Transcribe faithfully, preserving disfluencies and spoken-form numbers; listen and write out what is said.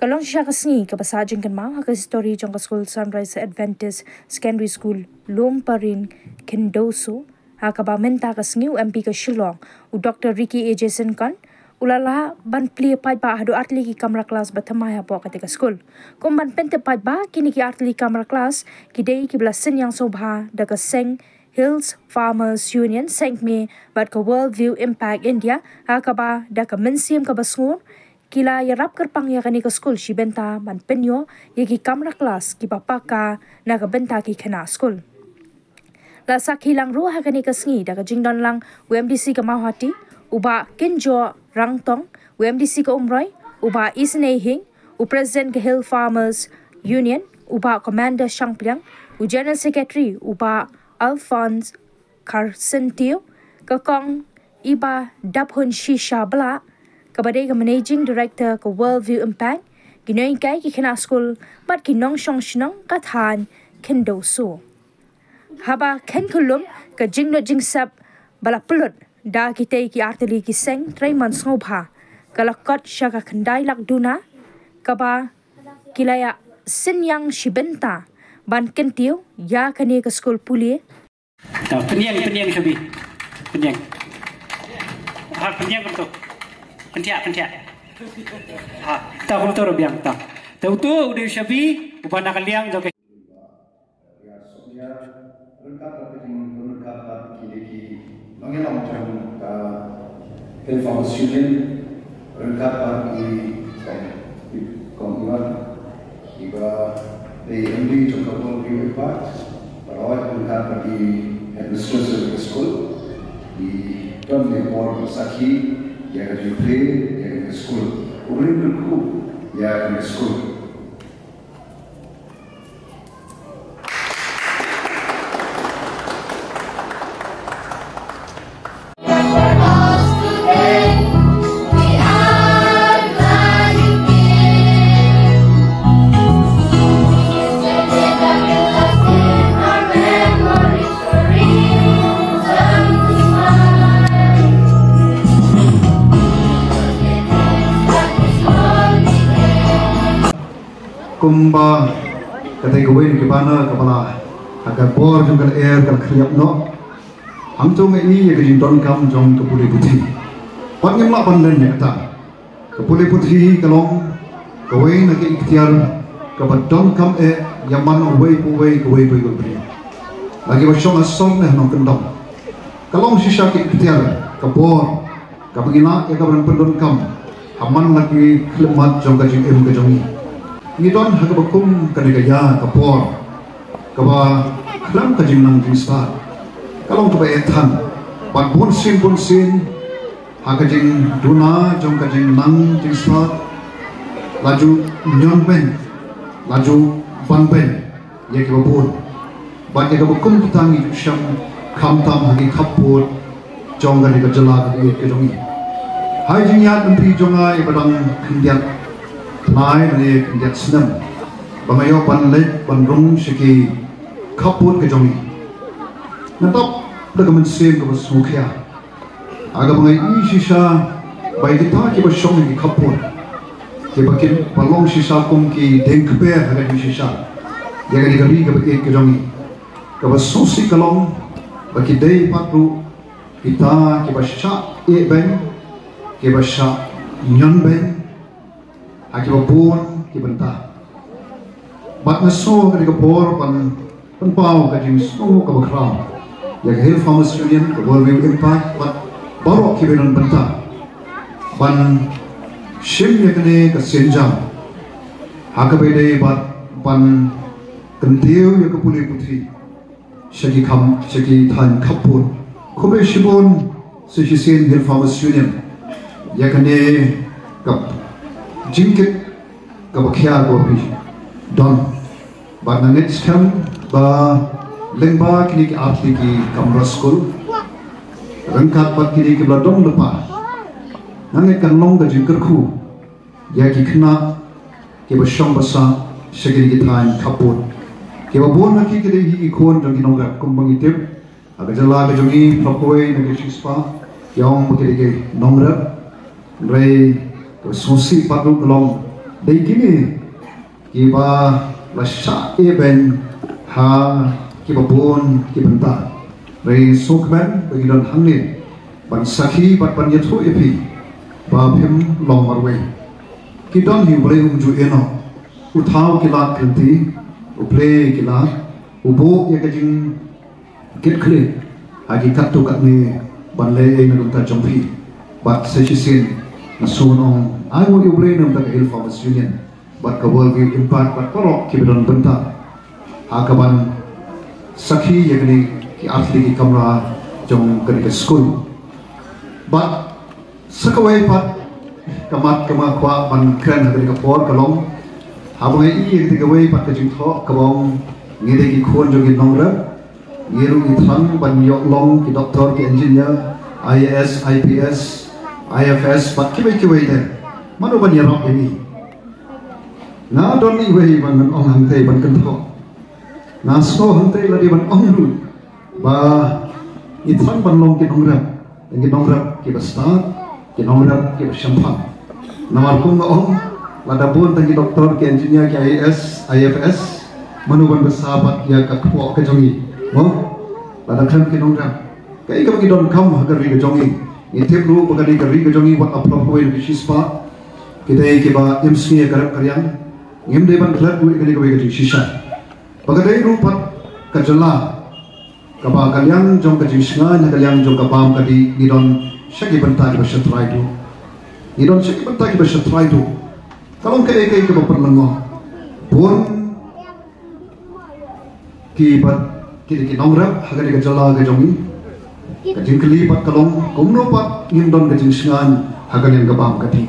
Ka long shisha ka sngi kaba sah jingkynmaw ha ka histori jong ka skul Sunrise Adventist Secondary School Lumparin Khyndew Soo, ha kaba mynta ka sngi u M P ka Shillong, u Doctor Ricky A J Syngkon, u la lah ban plie paidbah haduh artylli ki kamra klas ba thymmai hapoh katei ka skul. Kum ban pyntip paidbah, kine ki artylli kamra klas ki dei kiba la synñiang sngewbha da ka seng Hills Farmers Union, seng kmie, bad ka World View Impact India, ha kaba da ka mynsiem kaba sngur ki la ïarap kyrpang ïa kane ka skul shi bynta ban pynïoh ïa ki kamra klas kiba paka na ka bynta ki khynnah skul. La sakhi lang ruh ha kane ka sngi da ka jingdon lang u M D C ka Mawhati, u Bah Kynjoh Rangtong, u M D C ka Umroi, u Bah Isynei Hing, u President ka Hill Farmers Union, u Bah Commander Shangpliang, u General Secretary, u Bah Alphonse Kharsyntiew, ka Kong Ibadaphun Shisha Blah, kaba dei ka Managing Director ka World View Impact, ki nonghikai, ki khynnah skul, bad ki nongshong shnong ka thaiñ Khyndew Soo. Haba khein khyllem ka jinglut jingsep ba la pynlut da kitei ki artylli ki seng trei mon sngewbha, ka la kot sha ka khyndai lak duna kaba ki la ïa synñiang shi bynta ban kyntiew ïa kane ka skul pule. Ta pynïeng, pynïeng shabi. Pynïeng. Ha, pynïeng kumto. Pynthiah, pynthiah. Ha, ta kumto ruh biang ta. Ta uto u dei u shabi uba na ka liang jong ka. Ryngkat bad ka jingpynryngkat bad kine ki nongïalam jong ka Hill Farmers Union, ryngkat bad i kong, i kong Iwan, iba dei M D jong ka World View Impact, baroh ryngkat bad i headmistress jong ka skul, i don ne por sakhi ïa ka jingplie ïa ka skul. U ring kyrkhu ïa ka skul. Kumba katei kawei na ki banner kaba la, ha ka bor jong ka lyer ka la khriat noh. Hangto ngi ïohi ïa ka jingdonkam jong ka pule puthi. Pat ngim lah ban len ïa kata. Ka pule puthi ka long kawei na ka iktiar kaba donkam eh ïa man uwei pa uwei, kawei pa uwei ka briew. La kiba shong ha sor ne ha nongkyndong. Ka long shisha ka iktiar, ka bor, kaba ngi lah ïa ka ban pyndonkam ha man la ki khyllipmat jong ka jingim ka jong ngi. Ngi don ha kaba kum kane ka ïa ka por kaba khlem ka jingnang jingstad. Ka long kaba eh than. Bad bun sien bun sien ha ka jingduna jong ka jingnang jingstad, la ju ñion beiñ, la ju ban beiñ ïa kiba bun. Bad ïa kaba kum kita ngi ju shem khamtam ha ki khappud jong kane ka jylla ka ïeit ka jong ngi. Ha i jingïaid lynti jong nga iba dang khyndiat bnai ne khyndiat snem ba nga ïoh ban leit ban rung sha ki khappud ka jong ngi, nga dap da ka mynsiem kaba sngewkhia. Ha kaba nga ïohi shisha ba ïa kita kiba shong ha ki khappud, kiba kin ba long shisha kum ki dieng kper ha ka jingshisha ïa kane ka ri kaba ïeit ka jong ngi, kaba sngewsih ka long ba ki dei pat ruh kita kiba shah ïeh beiñ, kiba shah ñion beiñ ha kiba bun ki bynta. Bad nga sngew ka dei ka por ban pynpaw ka jingsngewnguh kaba khraw ïa ka Hill Farmers Union, ka World View Impact bad baroh kiba don bynta ban shim ïa kane ka sienjam ha kaba ïadei bad ban kyntiew ïa ka pule puthi sha ki kham, sha ki thaiñ khappud. Khublei shibun sa shisien Hill Farmers Union ïa kane ka jingkit kaba khia kaba phi don. Bad nga ngeit skhem ba lyngba kine ki artylli ki kamra skul ryngkat bad kine kiba la don lypa, nga ngeit kan long ka jingkyrkhu ïa ki khynnah kiba shong ba sah sha kine ki thaiñ khappud. Kiba bun na ki ki dei hi ki khun jong ki nongrep, kumba ngi tip ha ka jylla ka jong ngi, baroh kawei na ki shispah ki ong ba ki dei ki nongrep. Hynrei kaba sngewsih pat ruh ka long Dei kine kiba la shah ïa beiñ ha kiba bun ki bynta. Hynrei sngewkmen ba ngi don hangne ban sakhi bad ban ïathuh ïa phi ba phim long marwei. Ki don hi, U Blei um ju ïehnoh. U thaw ki lad ki lynti, U Blei ki lad, u buh ïa ka jing kit khlieh ha ki katto katne ban leh ei na ka bynta jong phi. Bad sa shisien nga sngewbha ban ong ai nguh ïa U Blei na ka bynta ka Hill Farmers Union bad ka World View Impact bad baroh kiba don bynta ha kaban sakhi ïa kine ki artylli ki kamra jong kane ka skul. Bad sa kawei pat ka mat kaba nga kwah ban kren ha kane ka por ka long, haba nga ïohi ïa kawei pat ka jingthoh kaba ong ngi dei ki khun jong ki nongrep, ngi ruh ngi thrang ban ïoh long ki doktor, ki engineer, I A S, I P S, I F S bad kiwei kiwei de. Mano ban ïarap ïa ngi? Nga don iwei ba ngan ong hangtei ban kynthoh. Nga sngew hangtei lade ban ong ruh ba ngi thrang ban long ki nongrep, ki nongrep kiba stad, ki nongrep kiba shemphang. Namar kum nga ong, lada bun tang ki doktor, ki engineer, ki I A S, I F S, mano ban bsa pat ïa ka kpoh ka jong ngi? Mo, lada khlem ki nongrep, kaei kaba ngi donkam ha ka ri ka jong ngi? Ngi tip ruh ba kane ka ri ka jong ngi wat la phraphew wei na ki shispah ki dei kiba im sngi ha ka rep ka riang. Ngim dei ban klet ruh ïa kane kawei ka jingshisha. Ba ka dei ruh pat ka jylla kaba ha ka liang jong ka jingshngaiñ, ha ka liang jong ka bam ka dih, ngi don sha ki bynta kiba shatrai duh. Ngi don sha ki bynta kiba shatrai duh. Ka long kaei kaei kaba pynlyngngoh. Bun ki pat ki dei ki nongrep ha kane ka jylla ka jong ngi. Ka jingkylli pat ka long kumno pat ngim don ka jingshngaiñ ha ka liang ka bam ka dih.